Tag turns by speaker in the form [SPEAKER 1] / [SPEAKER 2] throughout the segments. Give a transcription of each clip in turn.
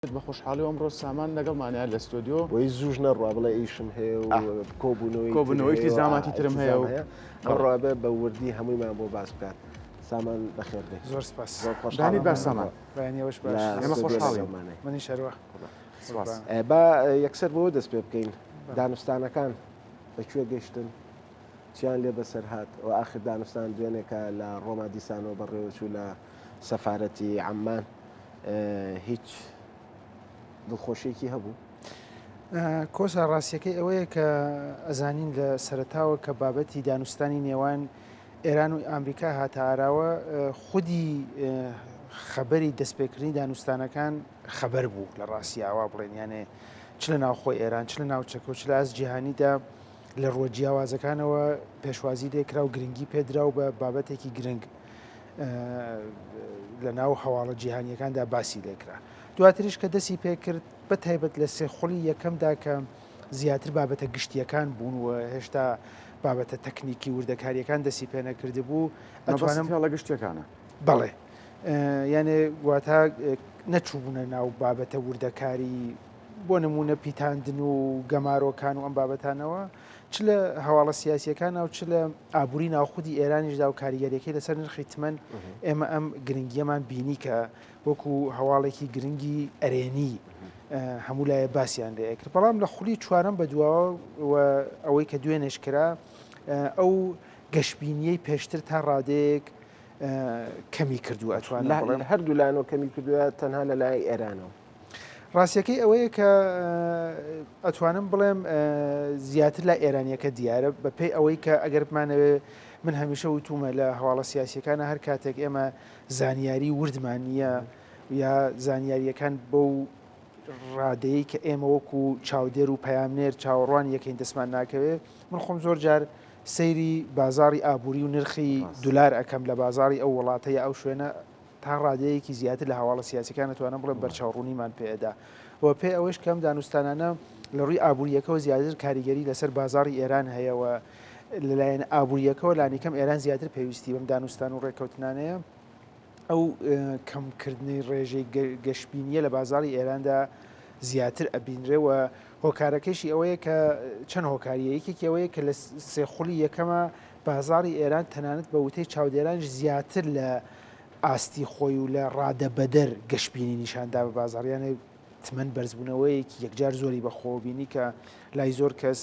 [SPEAKER 1] بە خۆشحاڵی ئەمڕۆ سامان لەگەڵمانە لە ستۆدیۆ.
[SPEAKER 2] بۆی زووش نەڕوا بڵێ ئیشم هەیە و کۆبوونەوەی
[SPEAKER 1] کۆبوونەوەی ئیلتیزاماتی ترم هەیە و
[SPEAKER 2] ئەمڕۆ بێ بە وردی هەموویمان بۆ باس بکات. سامان بەخێر بێی.
[SPEAKER 3] زۆر سپاس.
[SPEAKER 2] زۆر خۆشحاڵم.
[SPEAKER 1] دانیت باش سامان.
[SPEAKER 3] بەیانیەوەش باش.
[SPEAKER 1] ئێمە خۆشحاڵین.
[SPEAKER 3] منیش هەروا.
[SPEAKER 1] سپاس.
[SPEAKER 2] با یەکسەر بەوە دەست پێ بکەین. دانوستانەکان بە کوێ گەیشتن؟ چیان لێ بەسەر هات؟ و ئاخر دانوستان دوێنێکە لە ڕۆما دیسانەوە بەڕێوەچوو لە سەفارەتی عەممان. هیچ دڵخۆشیەکی هەبوو؟
[SPEAKER 3] کۆسا ڕاستیەکەی ئەوەیە کە ئەزانین لە سەرەتاوە کە بابەتی دانوستانی نێوان ئێران و ئەمریکا هاتە ئاراوە خودی خەبەری دەستپێکردنی دانوستانەکان خەبەر بوو لە ڕاستی ئاوا بڵێن یانێ چ لە ناوخۆی ئێران چ لە ناوچەکە و چ لە ئاست جیهانیدا لە ڕووە جیاوازەکانەوە پێشوازی لێکرا و گرنگی پێدرا و بە بابەتێکی گرنگ لە ناو هەواڵە جیهانیەکاندا باسی لێکرا دواتریش کە دەسی پێکرد بە تایبەت لە سێ خولی یەکەمدا کە زیاتر بابەتە گشتیەکان بوون و هێشتا بابەتە تەکنیکی وردەکاریەکان دەسی پێ نەکردبوو
[SPEAKER 1] ئەتوانم هێڵە گشتیەکانە
[SPEAKER 3] بەڵێ یانێ واتا نەچووبوونە ناو بابەتە وردەکاری بۆ نمونە پیتاندن و گەمارۆکان و ئەم بابەتانەوە چ لە هەواڵە سیاسیەکانە و چ لە ئابووری ناوخودی ئێرانیشدا و کاریگەریەکەی لەسەر نرخی تمەن ئێمە ئەم گرنگیەمان بینی کە وەکو هەواڵێکی گرنگی ئەرێنی هەموو لایە باسییان لێ کرد بەڵام لە خولی چوارەم بەدواوە و ئەوەی کە دوێنێش کرا ئەو گەشببینیەی پێشتر تا ڕادەیەک کەمی کردووە ئەتوانم
[SPEAKER 2] هەردوو لایەنەوە کەمی کردووە تەنها لە لای ئێرانەوە.
[SPEAKER 3] ڕاستیەکەی ئەوەیە کە ئەتوانم بڵێم زیاتر لە ئێرانیەکە دیارە بە پێی ئەوەی کە ئەگەر بمانەوێ من هەمیشە وتومە لە هەواڵە سیاسیەکانە هەر کاتێک ئێمە زانیاری وردمان نییە یا زانیاریەکان بەو ڕادەیە کە ئێمە وەکو چاودێر و پەیامنێر چاوەڕوان یەکەین دەستمان ناکەوێ من خۆم زۆر جار سەیری بازاری ئابووری و نرخی دلار ئەەکەم لە بازاری ئەو وڵاتە یا ئەو شوێنە تا ڕادەیەکی زیاتر لە هەواڵە سیاسیەکان ئەتوانم بڵێم بەرچاوڕوونیمان پێ ئەدا و پێ ئەوەیش کە ئەم دانوستانانە لە ڕووی ئابوورییەکەوە زیاتر کاریگەری لەسەر بازاڕی ئێران هەیە و لەلایەن ئابوورییەکەوە لانیکەم ئێران زیاتر پێویستی بەم دانوستان و ڕێککەوتنانەیە. ئەو کەمکردنەی ڕێژەی گەشبینیە لە بازاڕی ئێراندا زیاتر ئەبینرێ و هۆکارەکەشی ئەوەیە کە چەند هۆکاریە یەکێکی ئەوەیە کە لە سێ خولی یەکەمە بازاڕی ئێران تەنانەت بە وتەی چاودێرانیش زیاتر لە ئاستی خۆی و لە ڕادەبەدەر گەشبینی نیشاندا بە بازاڕ، یانێ تمەن بەرزبوونەوەیەکی یەکجار زۆری بەخۆوە بینی کە لای زۆر کەس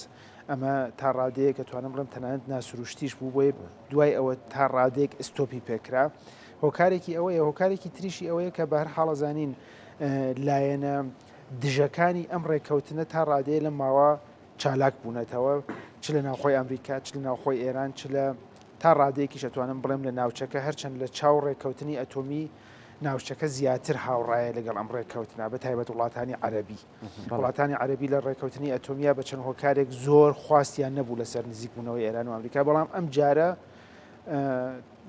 [SPEAKER 3] ئەمە تا ڕادەیەک ئەتوانم بڵێم تەنانەت ناسروشتیش بوو، بۆیە دوای ئەوە تا ڕادەیەک ئستۆپی پێکرا. هۆکارێکی ئەوەیە، هۆکارێکی تریشی ئەوەیە کە بە هەر حاڵ ئەزانین لایەنە دژەکانی ئەم ڕێککەوتنە تا ڕادەیە لەم ماوە چالاک بوونەتەوە چ لە ناوخۆی ئەمریکا چ لە ناوخۆی ئێران چ لە تا ڕادەیەکیش ئەتوانم بڵێم لە ناوچەکە هەرچەند لە چاو ڕێککەوتنی ئەتۆمی ناوچەکە زیاتر هاوڕایە لەگەڵ ئەم ڕێککەوتنە بە تایبەت وڵاتانی عەرەبی وڵاتانی عەرەبی لە ڕێککەوتنی ئەتۆمیا بە چەند هۆکارێک زۆر خواستیان نەبوو لەسەر نزیکبوونەوەی ئێران و ئەمریکا بەڵام ئەم جارە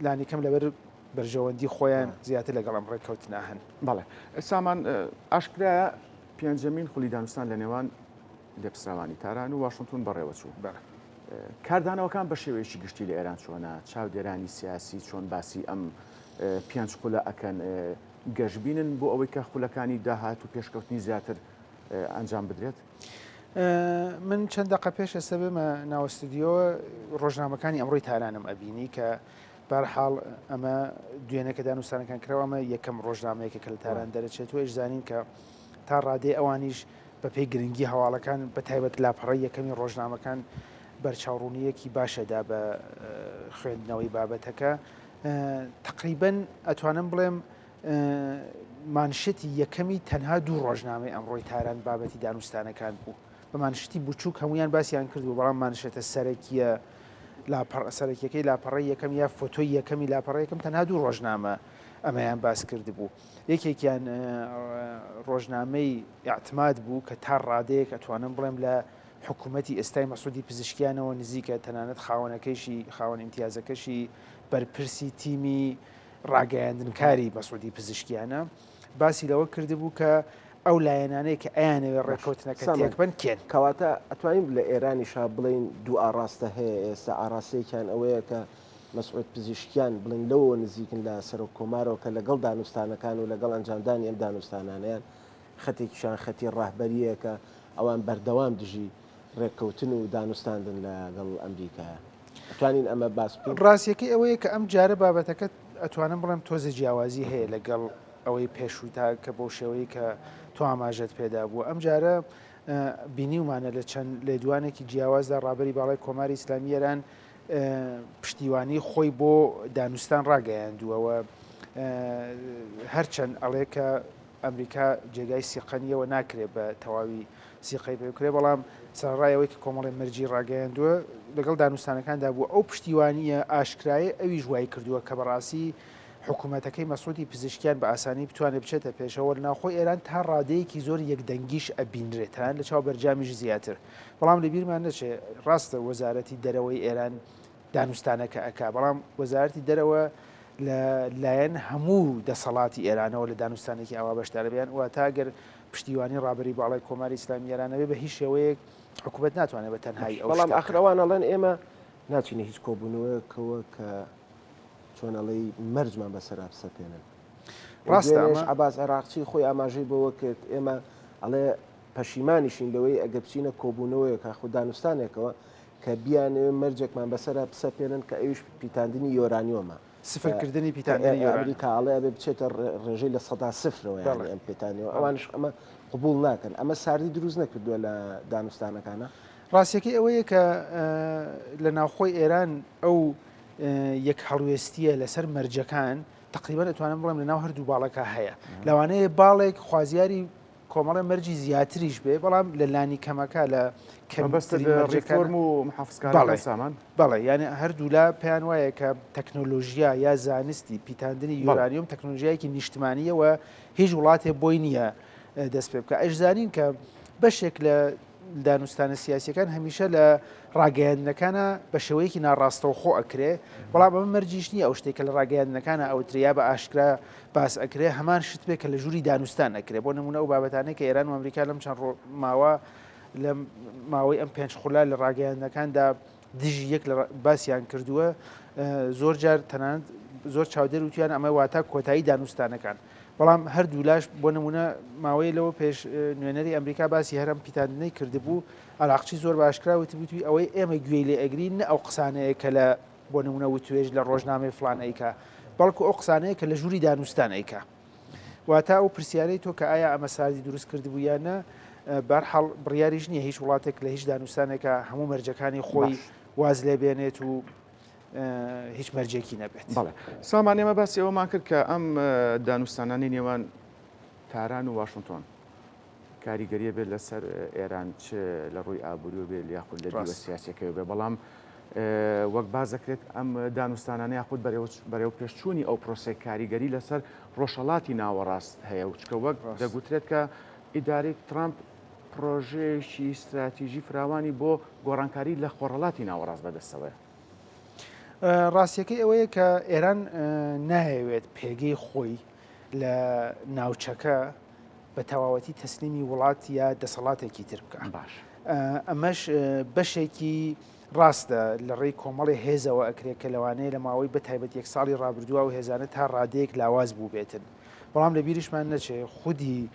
[SPEAKER 3] لانیکەم لەبەر بەرژەوەندی خۆیان زیاتر لەگەڵ ئەم ڕێککەوتنە هەن.
[SPEAKER 1] بەڵێ سامان ئاشکرایە پێنجەمین خولی دانوستان لە نێوان لێپرسراوانی تاران و واشنتن بەڕێوەچوو. کاردانەوەکان بە شێوەیەکی گشتی لە ئێران چۆنە؟ چاودێرانی سیاسی چۆن باسی ئەم پێنج خولە ئەکەن؟ گەشبینن بۆ ئەوەی کە خولەکانی داهات و پێشکەوتنی زیاتر ئەنجام بدرێت؟
[SPEAKER 3] من چەند دەقە پێش ئێستا بێمە ناوە ستودیۆ ڕۆژنامەکانی ئەمڕۆی تارانم ئەبینی کە بەرحاڵ ئەمە دوێنێ کە دانوستانەکان کراوە ئەمە یەکەم ڕۆژنامەیەکە کە لە تاران دەرەچێت و ئەیشزانین کە تا ڕادەی ئەوانیش بەپێی گرنگی هەواڵەکان بە تایبەت لاپەڕەی یەکەمی ڕۆژنامەکان بەرچاوڕوونییەکی باشە دا بە خوێندنەوەی بابەتەکە تقریبن ئەتوانم بڵێم مانشێتی یەکەمی تەنها دوو ڕۆژنامەی ئەمڕۆی تاران بابەتی دانوستانەکان بوو بە مانشتی بچووک هەمویان باسییان کردو بەڵام مانشێتە سەرەکیە لاپەڕ سەرەکیەکەی لاپەڕی یەکەم یا فۆتۆی یەکەمی لاپەڕی یەکەم تەنها دوو ڕۆژنامە ئەمەیان باس کردبوو یەکێکیان ڕۆژنامەی ئیعتماد بوو کە تا ڕادەیەک ئەتوانم بڵێم لە حکوومەتی ئێستای مەسعودی پزیشکیانەوە نزیکە، تەنانەت خاوەنەکەیشی، خاوەن ئیمتیازەکەشی بەرپرسی تیمی ڕاگەیاندنکاری مەسعودی پزیشکیانە، باسی لەوە کردبوو کە ئەو لایەنانەی کە ئەیانەوێ ڕێککەوتنەکە تێکبەن کێن.
[SPEAKER 2] کەواتە ئەتوانین لە ئێرانیشا بڵێین دوو ئاڕاستە هەیە ئێستا، ئاڕاستەیەکیان ئەوەیە کە مەسعود پزیشکیان بڵێین لەوەوە نزیکن لە سەرۆک کۆمارەوە کە لەگەڵ دانوستانەکان و لەگەڵ ئەنجامدانی ئەم دانوستانانەیان. خەتێکیشان خەتی ڕەهبەرییە کە ئەوان بەردەوام دژی ڕێککەوتن و دانوستاندن لەگەڵ ئەمریکایە. ئەتوانین ئەمە باس بکەین؟
[SPEAKER 3] ڕاستیەکەی ئەوەیە کە ئەم جارە بابەتەکە ئەتوانم بڵێم تۆزێ جیاوازی هەیە لەگەڵ ئەوەی پێشوو تا کە بەو شێوەیە کە تۆ ئاماژەت پێدا بوو. ئەم جارە بینیومانە لە چەند لێدوانێکی جیاوازدا ڕابەری باڵای کۆماری ئیسلامی ئێران پشتیوانی خۆی بۆ دانوستان ڕاگەیاندووە و هەرچەند ئەڵێ کە ئەمریکا جێگای سیقە نییە و ناکرێ بە تەواوی سیقەی پێ بکرێ، بەڵام سەرەڕای ئەوەی کە کۆمەڵێ مەرجی ڕاگەیاندووە لەگەڵ دانوستانەکاندا بووە، ئەو پشتیوانییە ئاشکرایەی ئەویش وای کردووە کە بەڕاستی حکوومەتەکەی مەسعودی پزیشکیان بە ئاسانی بتوانێ بچێتە پێشەوە، لە ناوخۆی ئێران تا ڕادەیەکی زۆر یەکدەنگیش ئەبینرێ، تەنانەت لە چاو بەرجامیش زیاتر. بەڵام لەبیرمان نەچێ ڕاستە وەزارەتی دەرەوەی ئێران دانوستانەکە ئەکا، بەڵام وەزارەتی دەرەوە لە لایەن هەموو دەسەڵاتی ئێرانەوە لە دانوستانێکی ئاوا بەشدارە بێ، واتە ئەگەر پشتیوانی ڕابەری باڵای کۆماری ئیسلامی ئێران نەبێ بە هیچ شێوەیەک حکوومەت ناتوانێت بە تەنهایی ئەو
[SPEAKER 2] بەڵام
[SPEAKER 3] شتە
[SPEAKER 2] ئاخر
[SPEAKER 3] بکا.
[SPEAKER 2] ئەوان ئەڵێن ئێمە ناچینە هیچ کۆبوونەوەیەکەوە کە چۆن ئەڵێی مەرجمان بەسەرا بسەپێنن.
[SPEAKER 3] ڕاستە
[SPEAKER 2] دوێنێش
[SPEAKER 3] ئەمە.
[SPEAKER 2] عەباس عێراقچی خۆی ئاماژەی بەوە کرد ئێمە ئەڵێ پەشیمانیشین لەوەی ئەگەر بچینە کۆبوونەوەیەک یاخود دانوستانێکەوە کە بیانەوێ مەرجێکمان بەسەرا بسەپێنن کە ئەویش پیتاندنی یۆرانیۆمە.
[SPEAKER 3] سفرکردنی پیتاندنی یۆرانیۆم.
[SPEAKER 2] ئەمریکا ئەڵێ ئەبێ بچێتە ڕێژەی 0% ەوە یانی ئەم پیتانیەوە، ئەوانیش ئەمە قبوڵ ناکەن. ئەمە ساردی دروست نەکردووە لە دانوستانەکانا؟
[SPEAKER 3] ڕاستیەکەی ئەوەیە کە لە ناوخۆی ئێران ئەو یەک هەڵوێستیە لەسەر مەرجەکان تەقریبەن ئەتوانم بڵێم لەناو هەردوو باڵەکە هەیە. لەوانەیە باڵێک خوازیاری کۆمەڵێ مەرجی زیاتریش بێ، بەڵام لە لانی کەمەکە لە
[SPEAKER 1] مەبەستت
[SPEAKER 3] کەمترین مەرجەکان
[SPEAKER 1] ڕیفۆرم و محافزکارەکان
[SPEAKER 3] بەڵێ
[SPEAKER 1] سامان؟
[SPEAKER 3] بەڵێ، یانی هەردوولا پێیان وایە کە تەکنۆلۆژیا یا زانستی پیتاندنی
[SPEAKER 1] بەڵێ.
[SPEAKER 3] یۆرانیۆم تەکنۆلۆژیایەکی نیشتمانییە و هیچ وڵاتێ بۆی نییە دەست پێ بکا. ئەشزانین کە بەشێک لە دانوستانە سیاسیەکان هەمیشە لە ڕاگەیاندنەکانە بە شێوەیەکی ناڕاستەوخۆ ئەکرێ، بەڵام ئەمە مەرجیش نییە ئەو شتێک کە لە ڕاگەیاندنەکانە ئەوترێ یا بە ئاشکرا باس ئەکرێ هەمان شت بێ کە لە ژووری دانوستان ئەکرێ. بۆ نمونە ئەو بابەتانەی کە ئێران و ئەمریکا لەم چەند ماوە لە ماوەی ئەم پێنج خولە لە ڕاگەیاندنەکاندا دژی یەک لە باسیان کردووە، زۆر جار تەنانەت زۆر چاودێر وتیان ئەمە واتە کۆتایی دانوستانەکان. بەڵام هەردوولاش بۆ نمونە ماوەیە لەوە پێش نوێنەری ئەمریکا باسی هەرم پیتاندنەی کردبوو، عراقچی زۆر بە ئاشکرا وتبووی ئەوەی ئێمە گوێی لێ ئەگرین نە ئەو قسانەیە کە لە بۆ نمونە وتوێژ لە ڕۆژنامەی فلان ئەیکا، بەڵکو ئەو قسانەیە کە لە ژووری دانوستان ئەیکا. واتە ئەو پرسیارەی تۆ کە ئایا ئەمە ساردی دروست کردبوو یان نە، بەرحاڵ بڕیاریش نییە هیچ وڵاتێک لە هیچ دانوستانێکا هەموو مەرجەکانی خۆی واز لێ بێنێت و هیچ مەرجێکی نەبێت.
[SPEAKER 1] بەڵێ سامان، ئێمە باسی ئەوەمان کرد کە ئەم دانوستانانەی نێوان تاران و واشنتۆن کاریگەریە بێت لەسەر ئێران چ لە ڕووی ئابووریەوە بێت یاخود لە دیوە سیاسیەکەوە بێت، بەڵام وەک باس دەکرێت ئەم دانوستانانە یاخود بەرەو پێشچوونی ئەو پرۆسەی کاریگەری لەسەر ڕۆژهەڵاتی ناوەڕاست هەیە و چکە وەک دەگوترێت کە ئیدارەی ترامپ پرۆژەیەکی ستراتیژی فراوانی بۆ گۆڕانکاری لە خۆڕەڵاتی ناوەڕاست بەدەستەوەیە.
[SPEAKER 3] ڕاستیەکەی ئەوەیە کە ئێران نایەوێت پێگەی خۆی لە ناوچەکە بە تەواوەتی تەسلیمی وڵات یا دەسەڵاتێکی تر بکە.
[SPEAKER 1] باش.
[SPEAKER 3] ئەمەش بەشێکی ڕاستە لە ڕێی کۆمەڵی هێزەوە ئەکرێت کە لەوانەیە لە ماوەی بە تایبەت یەک ساڵی ڕابردووە و هێزانە تا ڕادەیەک لاواز بوو بێتن. بەڵام لە بیریشمان نەچێ خودی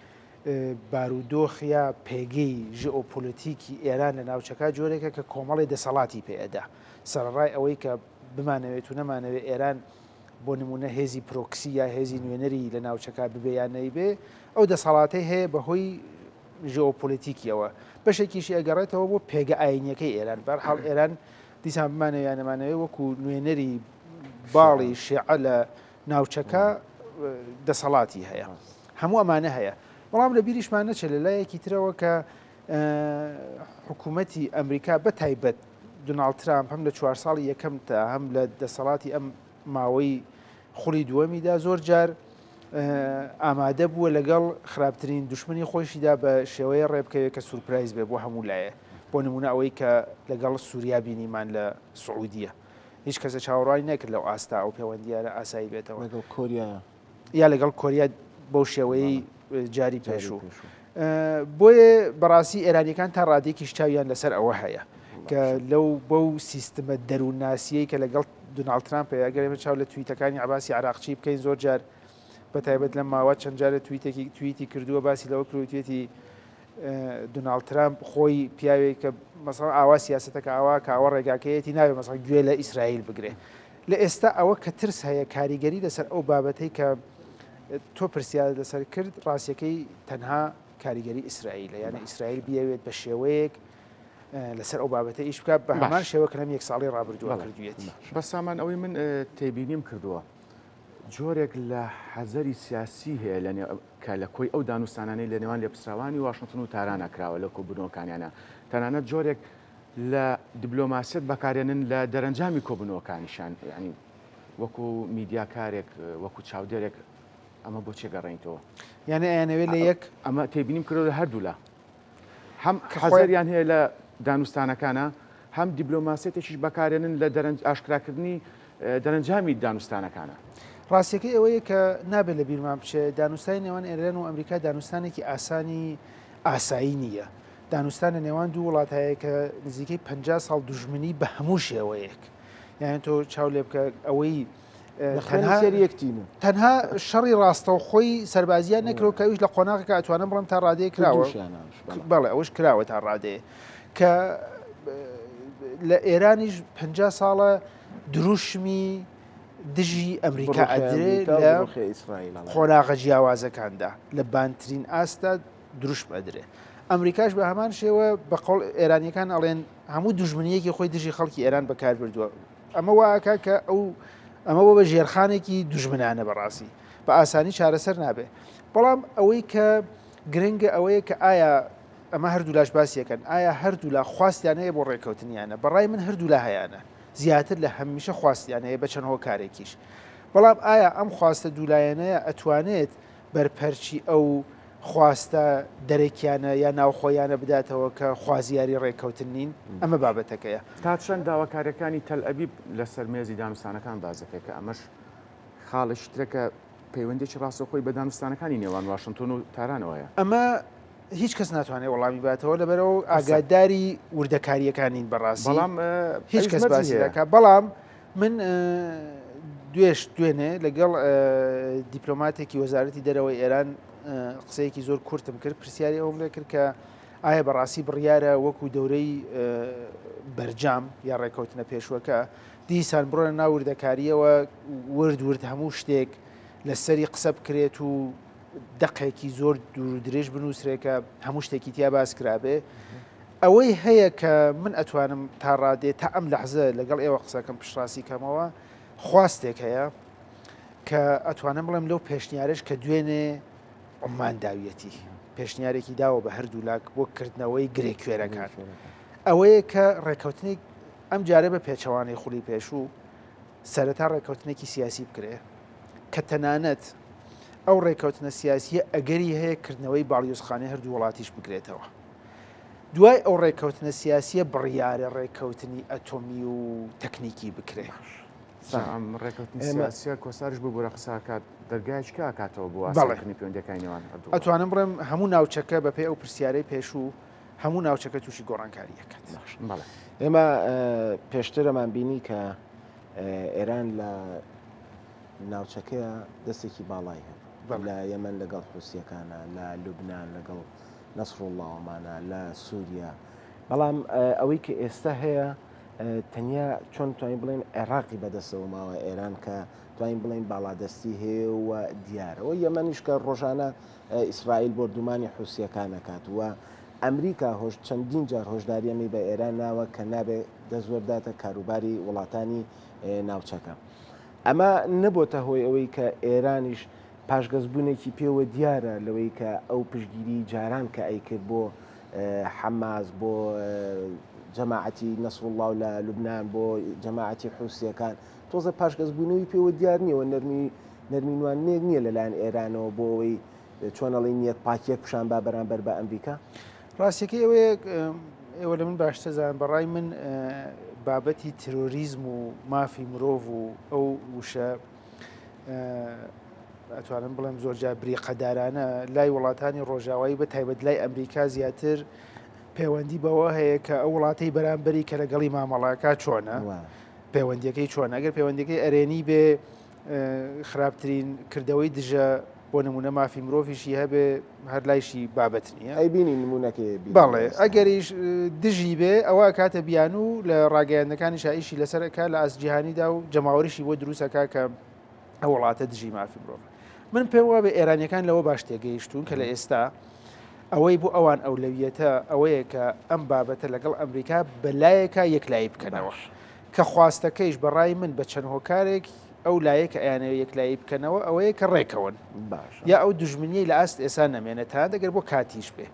[SPEAKER 3] بارودۆخ یا پێگەی ژئۆپۆلەتیکی ئێران لە ناوچەکە جۆرێکە کە کۆمەڵی دەسەڵاتی پێ ئەدا. سەرەڕای ئەوەی کە بمانەوێت و نەمانەوێت ئێران بۆ نمونە هێزی پرۆکسی یا هێزی نوێنەری لە ناوچەکە ببێ یان نەیبێ، ئەو دەسەڵاتەی هەیە بەهۆی ژئۆپۆلەتیکیەوە. بەشێکیشی ئەگەڕێتەوە بۆ پێگە ئاینیەکەی ئێران. بەهەرحاڵ ئێران دیسان بمانەوێ یان نەمانەوێ وەکو نوێنەری باڵی شیعە لە ناوچەکە دەسەڵاتی هەیە. هەموو ئەمانە هەیە. بەڵام لە بیریشمان نەچێت لە لایەکی ترەوە کە حکوومەتی ئەمریکا بە تایبەت دوناڵد ترامپ هەم لە چوار ساڵی یەکەم تا هەم لە دەسەڵاتی ئەم ماوەی خولی دووەمیدا زۆر جار ئامادە بووە لەگەڵ خراپترین دوشمنی خۆیشیدا بە شێوەیە ڕێبکەوێت کە سورپرایز بێ بۆ هەموو لایە. بۆ نمونە ئەوەی کە لەگەڵ سووریا بینیمان لە سعودیە هیچ کەسە چاوەڕوانی نەکرد لەو ئاستا ئەو پەیوەندیانە ئاسایی بێتەوە.
[SPEAKER 2] لەگەڵ کۆریا
[SPEAKER 3] یا لەگەڵ کۆریا بەو شێوەیەی جاری پێشوو. بۆیە بەڕاستی ئێرانیەکان تا ڕادێکیش چاویان لەسەر ئەوە هەیە کە لەو بەو سیستمە دەروونناسیەی کە لەگەڵ دوناڵد ترامپ هەیە، ئەگەر ئێمە چاو لە تویتەکانی عەباسی عراقچی بکەین زۆر جار بە تایبەت لەم ماوە چەند جارێ تویتێکی تویتی کردووە باسی لەوە کردوویەتی دوناڵد ترامپ خۆی پیاوێک کە مەسەڵ ئاوا سیاستەکە ئاوا کە ئەوە ڕێگاکەیەتی ناوێ مەسەڵ گوێ لە ئیسرائیل بگرێ لە ئێستا ئەوە کە ترس هەیە کاریگەری لەسەر ئەو بابەتەی کە تۆ پرسیار لەسەر کرد ڕاستیەکەی تەنها کاریگەری ئیسرائیلە یانە ئیسرائیل بیەوێت بە شێوەیەک لەسەر ئەو بابەتە ئیش بکات بە هەمان شێوە کە لەم یەک ساڵی ڕابردووە کردوویەتی.
[SPEAKER 1] بەس سامان ئەوەی من تێبینیم کردووە جۆرێک لە حەزەری سیاسی هەیە لە کە لە کۆی ئەو دانوستانانەی لە نێوان لێپرسراوانی واشنتن و تارانە کراوە لە کۆبوونەوەکانیانە تەنانەت جۆرێک لە دیبلۆماسیەت بەکارێنن لە دەرەنجامی کۆبوونەوەکانیشان یعنی وەکو میدیاکارێک وەکو چاودێرێک ئەمە بۆ چێ گەڕێنیتەوە؟
[SPEAKER 3] یانە ئەیانەوێت لە یەک
[SPEAKER 1] ئەمە تێبینیم کردووە لە هەردوولا هەم حەزەریان هەیە لە دانوستانەکانە هەم دیبلۆماسیەتێکیش بەکارێنن لە دەرەنج ئاشکراکردنی دەرەنجامی دانوستانەکانە.
[SPEAKER 3] ڕاستیەکەی ئەوەیە کە نابێت لە بیرمان بچێت دانوستانی نێوان ئێران و ئەمریکا دانوستانێکی ئاسانی ئاسایی نییە. دانوستان لە نێوان دوو وڵات هەیە کە نزیکەی 50 ساڵ دوژمنی بە هەموو شێوەیەک. یان تۆ چاو لێ بکە ئەوەی
[SPEAKER 2] تەنها
[SPEAKER 3] تەنها شەڕی ڕاستەوخۆی سەربازیان نەکرەوە کە ئەویش لە قۆناغەکە ئەتوانم بڵێم تا ڕادەیە کراوە بەڵێ ئەوش کراوە تا ڕادەیە کە لە ئێرانیش 50 ساڵە دروشمی دژی ئەمریکا ئەدرێ لە قۆناغە جیاوازەکاندا لە بانترین ئاستا دروشم ئەدرێ ئەمریکاش بە هەمان شێوە بە قۆڵ ئێرانیەکان ئەڵێن هەموو دوژمنیەکی خۆی دژی خەڵکی ئێران بەکار بردووە ئەمە وا ئەکا کە ئەو ئەمە بۆ بە ژێرخانێکی دوژمنانە بەڕاستی بە ئاسانی چارەسەر نابێ بەڵام ئەوەی کە گرنگە ئەوەیە کە ئایا ئەمە هەردوولاش باسیەکەن ئایا هەردوولا خواستیان هەیە بۆ ڕێککەوتنیانە بەڕای من هەردوولا هەیانە زیاتر لە هەمیشە خواستیان هەیە بە چەند هۆکارێکیش بەڵام ئایا ئەم خواستە دوولایەنەیە ئەتوانێت بەرپەرچی ئەو خواستە دەرەکیانە یا ناوخۆیانە بداتەوە کە خوازیاری ڕێککەوتن نین؟ ئەمە بابەتەکەیە.
[SPEAKER 1] تا چەند داواکارییەکانی تەلئەبیب لەسەر مێزی دانوستانەکان باس دەکرێت کە ئەمەش خاڵێکی ترە کە پەیوەندییەکی ڕاستەوخۆی بە دانوستانەکانی نێوان واشنتۆن و تارانەوە هەیە.
[SPEAKER 3] ئەمە هیچ کەس ناتوانێت وەڵامی باتەوە لەبەرئەوە ئاگاداری وردەکارییەکان نین بەڕاستی.
[SPEAKER 1] بەڵام
[SPEAKER 3] هیچ کەس باسی ناکات. بەڵام من دوێش دوێنێ لەگەڵ دیپلۆماتێکی وەزارەتی دەرەوەی ئێران قسەیەکی زۆر کورتم کرد پرسیاری ئەوم لێ کرد کە ئایا بەڕاستی بڕیارە وەکو دەورەی بەرجام یا ڕێکەوتنە پێشوەکە دیسان بڕۆنە ناو وردەکاریەوە ورد ورد هەموو شتێک لەسەری قسە بکرێت و دەقێکی زۆر دوور درێژ بنووسرێکە هەموو شتێکی تیا باس کرابێ ئەوەی هەیە کە من ئەتوانم تا ڕادێ تا ئەم لەحزە لەگەڵ ئێوە قسەکەم پشتڕاستی کەمەوە خواستێک هەیە کە ئەتوانم بڵێم لەو پێشنیارش کە دوێنێ عمان داویەتی پێشنیارێکی داوە بە هەردوو لاک بۆ کردنەوەی گرێ کوێرەکان ئەوەیە کە ڕێککەوتنی ئەم جارە بە پێچەوانەی خولی پێشوو سەرەتا ڕێککەوتنێکی سیاسی بکرێ کە تەنانەت ئەو ڕێککەوتنە سیاسیە ئەگەری هەیە کردنەوەی باڵیۆزخانەی هەردوو وڵاتیش بگرێتەوە. دوای ئەو ڕێککەوتنە سیاسیە بڕیارە ڕێککەوتنی ئەتۆمی و تەکنیکی بکرێ.
[SPEAKER 1] ئەم ڕێککەوتنی سیاسیە کۆساریش ببورە قساکات دەرگایەکی کا ئەکاتەوە بۆ ئاسانکردنی پەیوەندیەکانی نێوان هەردوو وڵات.
[SPEAKER 3] ئەتوانم بڵێم هەموو ناوچەکە بەپێی ئەو پرسیارەی پێشوو هەموو ناوچەکە تووشی گۆڕانکاری ئەکات.
[SPEAKER 1] بەڵێ.
[SPEAKER 2] ئێمە پێشترەمان بینی کە ئێران لە ناوچەکەیە دەستێکی باڵای هەبوو لە یەمەن لەگەڵ حوسیەکانە لە لوبناان لەگەڵ نەسروڵڵاوەمانە لە سووریا بەڵام ئەوەی کە ئێستا هەیە تەنیا چۆن توانین بڵێن عێراقی بەدەستەوە ماوە ئێران کە توانین بڵێن باڵادەستی هەیە و دیارەوە یەمەنیش کە ڕۆژانە ئیسرائیل بۆردومانی حوسیەکانەکات و ئەمریکا هۆش چەندین جار هۆشداریەمی بە ئێران ناوە کە نابێ دەستوەرداتە کاروباری وڵاتانی ناوچەکە. ئەمە نەبۆتە هۆی ئەوەی کە ئێرانیش پاشگەزبوونێکی پێوە دیارە لەوەی کە ئەو پشتگیری جاران کە ئەیکرد بۆ حەماس بۆ جەماعەتی نەسروڵڵا و لە لوبناان بۆ جەماعەتی حوسیەکان تۆزە پاشگەزبوونەوەی پێوە دیار نییە و نەرمی نەرمی نواندنێک نییە لەلایەن ئێرانەوە بۆ ئەوەی چۆن ئەڵێی نیەت پاکیەک پیشان با بەرامبەر بە ئەمریکا؟
[SPEAKER 3] ڕاستیەکەی ئەوەیە ئێوە لە من باشتر زان بەڕای من بابەتی ترۆریزم و مافی مرۆڤ و ئەو وشە ئەتوانم بڵێم زۆر جار بریقەدارانە لای وڵاتانی ڕۆژاوایی بە تایبەت لای ئەمریکا زیاتر پەیوەندی بەوە هەیە کە ئەو وڵاتەی بەرامبەری کە لەگەڵی مامەڵەکە چۆنە پەیوەندیەکەی چۆن ئەگەر پەیوەندیەکەی ئەرێنی بێ. خراپترین کردەوەی دژە بۆ نمونە مافی مرۆڤیشی هەبێ هەر لایشی بابەت نییە
[SPEAKER 2] ئەیبینی نمونەکەی
[SPEAKER 3] بینی بەڵێ ئەگەریش دژی بێ ئەوە کاتە بیانوو لە ڕاگەیاندنەکانی شایشی لەسەر ئەکا لە ئاست جیهانیدا و جەماوەریشی بۆ دروستەکە کە ئەو وڵاتە دژی مافی مرۆڤ من پێم وابێ ئێرانیەکان لەوە باش تێگەیشتوون کە لە ئێستا ئەوەی بۆ ئەوان ئەولەویەتە ئەوەیە کە ئەم بابەتە لەگەڵ ئەمریکا بەلایەکە یەکلایی بکەنەوە کە خواستەکەیش بە ڕای من بە چەند هۆکارێک ئەو لایەک کە ئەیانەوێ یەکلایی بکەنەوە ئەوەیە کە ڕێکەون
[SPEAKER 2] باشە
[SPEAKER 3] یا ئەو دوژمنیەی لە ئاست ئێسا نەمێنێت تەنانەت ئەگەر بۆ کاتیش بێ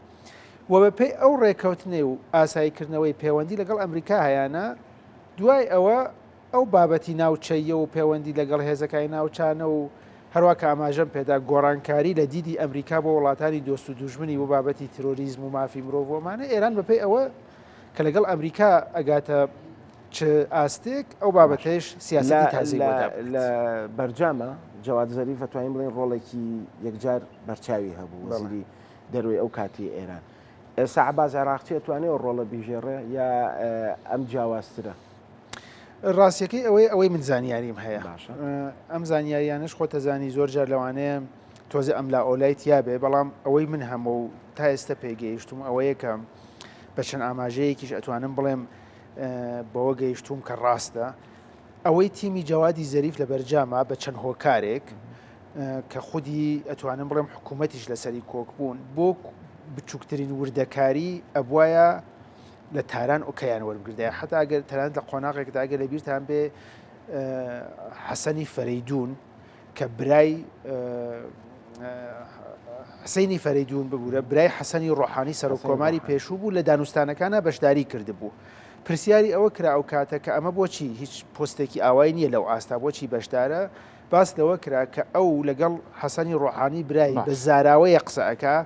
[SPEAKER 3] و بەپێی ئەو ڕێکەوتنەی و ئاساییکردنەوەی پەیوەندی لەگەڵ ئەمریکا هەیانە دوای ئەوە ئەو بابەتی ناوچەییە و پەیوەندی لەگەڵ هێزەکانی ناوچانە و هەروا کە ئاماژەم پێدا گۆڕانکاری لە دیدی ئەمریکا بۆ وڵاتانی دۆست و دوژمنی بۆ بابەتی ترۆریزم و مافی مرۆڤ و ئەمانە ئێران بەپێی ئەوە کە لەگەڵ ئەمریکا ئەگاتە چ ئاستێک ئەو بابەتەیش سیاسەتی تازەی بۆ دابنێت.
[SPEAKER 2] لە بەرجامە جەواد زەریف ئەتوانین بڵێین ڕۆڵێکی یەکجار بەرچاوی هەبوو وەزیری دەروەی ئەو کاتی ئێران. ئێستا عەباس عێراقچی ئەتوانێ ئەو ڕۆڵە بیگێڕێ یا ئەم جیاوازترە؟
[SPEAKER 3] ڕاستیەکەی ئەوەی ئەوەی من زانیاریم هەیە ئەم زانیاریانش خۆتەزانی زۆر جار لەوانەیە تۆزە ئەم لا ئۆلای تیاابێ بەڵام ئەوەی من هەمە و تا ئێستا پێگەیشتم ئەوەیە کە بە چەند ئاماژەیەکیش ئەتوانم بڵێم بەوە گەیشتوم کە ڕاستە ئەوەی تیمی جەوادی زەریف لە بەرجاما بە چەند هۆکارێک کە خودی ئەتوانم بڵێم حکوومەتیش لەسەری کۆک بوون بۆ بچووکترین وردەکاری ئەبواە لە تاران ئۆکەیان وەربگردایە حتا ئەگەر تەنانەت لە قۆناغێکدا ئەگەر لە بیرتان بێ حەسەنی فەرەیدون کە برای حسینی فەرەیدون ببوورە برای حەسەنی ڕۆحانی سەرۆک کۆماری پێشوو بوو لە دانوستانەکانە بەشداری کردبوو. پرسیاری ئەوە کرا ئەو کاتە کە ئەمە بۆچی هیچ پۆستێکی ئاوای نییە لەو ئاستا بۆچی بەشدارە باس لەوە کرا کە ئەو لەگەڵ حەسەنی ڕۆحانی برای بە زاراوەیە قسە ئەکا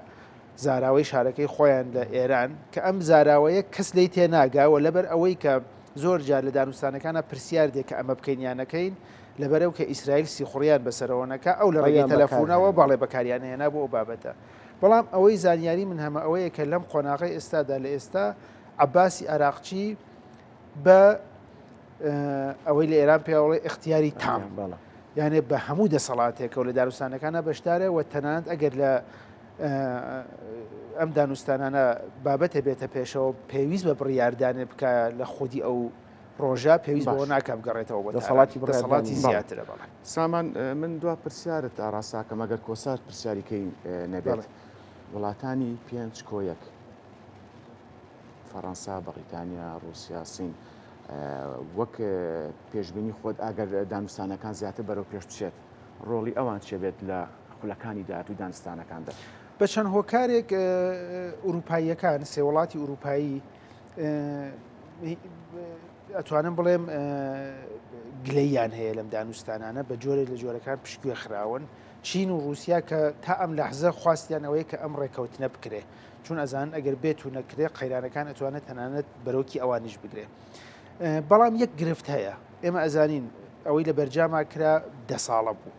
[SPEAKER 3] زاراوەی شارەکەی خۆیان لە ئێران کە ئەم زاراوەیە کەس لێی تێناگا و لەبەر ئەوەی کە زۆر جار لە دانوستانەکانا پرسیار دێ کە ئەمە بکەین یان نەکەین لەبەرەو کە ئیسرائیل سیخوڕیان بەسەرەوە نەکا ئەو لە ڕێگەی تەلەفونەوە بەڵێ بەکاریان هێنا بۆ ئەو بابەتە بەڵام ئەوەی زانیاری من هەمە ئەوەیە کە لەم قۆناغەی ئێستادا لە ئێستا عەباسی عراقچی بە ئەوەی لە ئێران پێوەڵێ اختیاری تام یانێ بە هەموو دەسەڵاتێکەوە لە دانوستانەکانە بەشدارە و تەنانەت ئەگەر لە ئەم دانوستانانە بابەتە بێتە پێشەوە پێویست بە بڕیاردانێ بکە لە خودی ئەو ڕۆژە پێویست بەوە ناکە بگەڕێتەوە بۆ
[SPEAKER 2] دەسەڵاتی
[SPEAKER 3] دەسەڵاتی زیاترە بەڵێ.
[SPEAKER 1] سامان من دوا پرسیارت ئاراستاکەم ئەگەر کۆسار پرسیاریکەی نەبێت وڵاتانی پێنج کۆ یەک فەڕەنسا، بەڕیتانیا، ڕووسیا، سین وەک پێشبینی خۆت ئەگەر دانوستانەکان زیاتر بەرەو پێش بچێت ڕۆڵی ئەوان چێ بێت لە خولەکانی داهاتووی دانوستانەکاندا؟
[SPEAKER 3] بە چەند هۆکارێک ئورووپاییەکان، سێ وڵاتی ئورووپایی ئەتوانم بڵێم گلەییان هەیە لەم دانوستانانە بە جۆرێک لە جۆرەکان پشتگوێ خراون. چین و ڕووسیا کە تا ئەم لەحزە خواستیان ئەوەیە کە ئەم ڕێکەوتنە بکرێ چون ئەزانن ئەگەر بێت و نەکرێ قەیرانەکان ئەتوانێت تەنانەت بەرۆکی ئەوانیش بگرێ. بەڵام یەک گرفت هەیە ئێمە ئەزانین ئەوەی لە بەرجاما کرا دە ساڵە بوو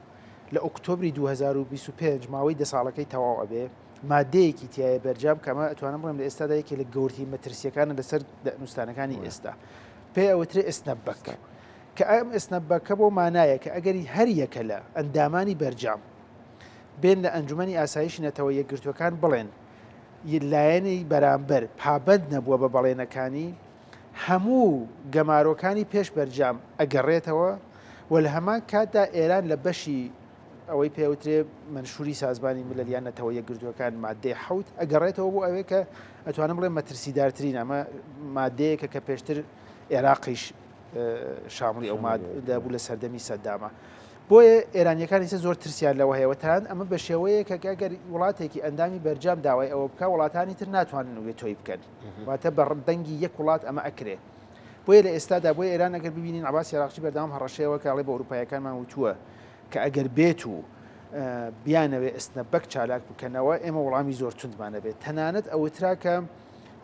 [SPEAKER 3] لە ئۆکتۆبری 2025 ماوەی دە ساڵەکەی تەواو ئەبێ مادەیەکی تایە بەرجام کەمە ئەتوانم بڵێم لە ئێستادا یەکێ لە گەورترین مەترسیەکانە لەسەر دانوستانەکانی ئێستا پێ ئەوترێ snapback کە ئەم snapback ە بۆ مانایە کە ئەگەری هەر یەکە لە ئەندامانی بەرجام بێن لە ئەنجومەنی ئاسایشی نەتەوە یەکگرتووەکان بڵێن لایەنی بەرامبەر پابەند نەبووە بە بەڵێنەکانی هەموو گەمارۆکانی پێش بەرجام ئەگەڕێتەوە و لە هەمان کاتدا ئێران لە بەشی ئەوەی پێوترێ مەنشوری سازمانی ملل یان نەتەوە یەکگرتووەکان مادەی حەوت ئەگەڕێتەوە بۆ ئەوێ کە ئەتوانم بڵێم مەترسیدارترین ئەمە مادەیەکە کە پێشتر عێراقیش شامڵی ئەو مادە بوو لە سەردەمی سەدامە. بۆیە ئێرانیەکان ئیستا زۆر ترسیان لەوە هەیە و تەنانەت ئەمە بە شێوەیەکە کە ئەگەر وڵاتێکی ئەندامی بەرجام داوای ئەوە بکە وڵاتانی تر ناتوانن وێتۆی بکەن واتە بە دەنگی یەک وڵات ئەمە ئەکرێ بۆیە لە ئێستادا بۆیە ئێران ئەگەر ببینین عەباس عێراقچی بەردەوام هەڕەشەیەوە کە ئەڵێ بە ئەوروپایەکانمان وتووە کە ئەگەر بێت و بیانەوێ snapback چالاک بکەنەوە ئێمە وەڵامی زۆر توندمان ئەبێت تەنانەت ئەوترا کە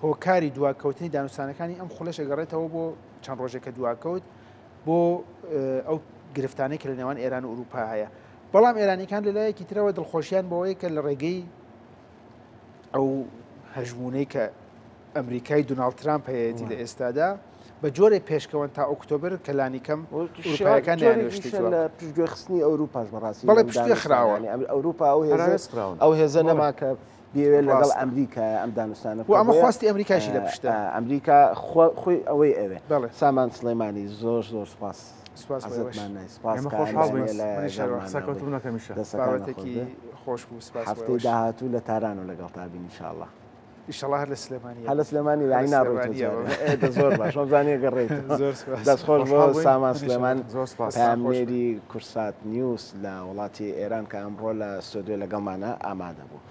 [SPEAKER 3] هۆکاری دواکەوتنی دانوستانەکانی ئەم خولەش ئەگەڕێتەوە بۆ چەند ڕۆژێک کە دواکەوت بۆ ئەو گرفتانەی کە لە نێوان ئێران و ئەوروپا هەیە بەڵام ئێرانیەکان لەلایەکی ترەوە دڵخۆشیان بەوەیە کە لە ڕێگەی ئەو هەژمونەی کە ئەمریکای دوناڵد ترامپ هەیەتی لە ئێستادا بە جۆرێک پێشکەوەن تا ئۆکتۆبر کە لانیکەم ئوروپایەکان نەیانەوێت شتێکی
[SPEAKER 2] جۆرێکیشە
[SPEAKER 3] وا
[SPEAKER 2] لە
[SPEAKER 3] بکەن.
[SPEAKER 2] پشتگوێخستنی ئەوروپاش بەڕاستی
[SPEAKER 3] بەڵێ
[SPEAKER 2] لەم
[SPEAKER 3] پشتگوێ
[SPEAKER 2] دانوستانە
[SPEAKER 3] خراوە.
[SPEAKER 2] یانی ئەوروپا ئەو هێزە
[SPEAKER 1] پەراوێز خراون.
[SPEAKER 2] ئەو هێزە
[SPEAKER 1] بەڵێ.
[SPEAKER 2] نەما کە بیەوێت لەگەڵ
[SPEAKER 3] ڕاستە.
[SPEAKER 2] ئەمریکا ئەم دانوستانە
[SPEAKER 3] و
[SPEAKER 2] بکات
[SPEAKER 3] ئەمە
[SPEAKER 2] بۆیە
[SPEAKER 3] خواستی ئەمریکاشی لە پشتە.
[SPEAKER 2] ئەمریکا خۆی ئەوەی ئەوێ.
[SPEAKER 3] بەڵێ.
[SPEAKER 2] سامان سڵێمانی زۆر زۆر سوپاس.
[SPEAKER 3] سوپاس بۆ ئێوەش.
[SPEAKER 2] عەزێتمان نای. سوپاس
[SPEAKER 1] ئێمە
[SPEAKER 2] کە
[SPEAKER 1] خۆشحاڵ
[SPEAKER 2] ئەم
[SPEAKER 1] بووین.
[SPEAKER 2] بەیانییە لە
[SPEAKER 3] منیش هەروەها.
[SPEAKER 2] گەڵمانا
[SPEAKER 1] سەرکەوتوو
[SPEAKER 2] بووی.
[SPEAKER 1] بن وەک هەمیشە.
[SPEAKER 2] دەستەکانت خۆش
[SPEAKER 3] بابەتێکی
[SPEAKER 2] بێ.
[SPEAKER 3] خۆش بوو سوپاس بۆ
[SPEAKER 2] هەفتەی
[SPEAKER 3] ئێوەش.
[SPEAKER 2] داهاتوو لە تارانەوە لەگەڵتا بین ئینشاڵڵا.
[SPEAKER 3] ئیشەڵا هەر لە سلێمانییە
[SPEAKER 2] هەر لە
[SPEAKER 3] بم.
[SPEAKER 2] سلێمانی
[SPEAKER 3] هەر لە
[SPEAKER 2] یانی ناڕۆیتەوە
[SPEAKER 3] سلێمانییە
[SPEAKER 2] جارێ.
[SPEAKER 3] بم.
[SPEAKER 2] ئێ دە زۆر باش وامزانی ئەگەڕێیتەوە.
[SPEAKER 3] زۆر سوپاس.
[SPEAKER 2] دەست خۆش بۆ
[SPEAKER 1] خۆشحاڵ بووین.
[SPEAKER 2] سامان
[SPEAKER 3] منیش
[SPEAKER 2] سلێمان
[SPEAKER 3] هەروەها.
[SPEAKER 1] زۆر سپاس.
[SPEAKER 3] دەستتان خۆش بێ.
[SPEAKER 2] پەیامنێری کوردسات نیوز لە وڵاتی ئێران کە ئەمڕۆ لە ستۆدیۆ لەگەڵمانە ئامادە بوو.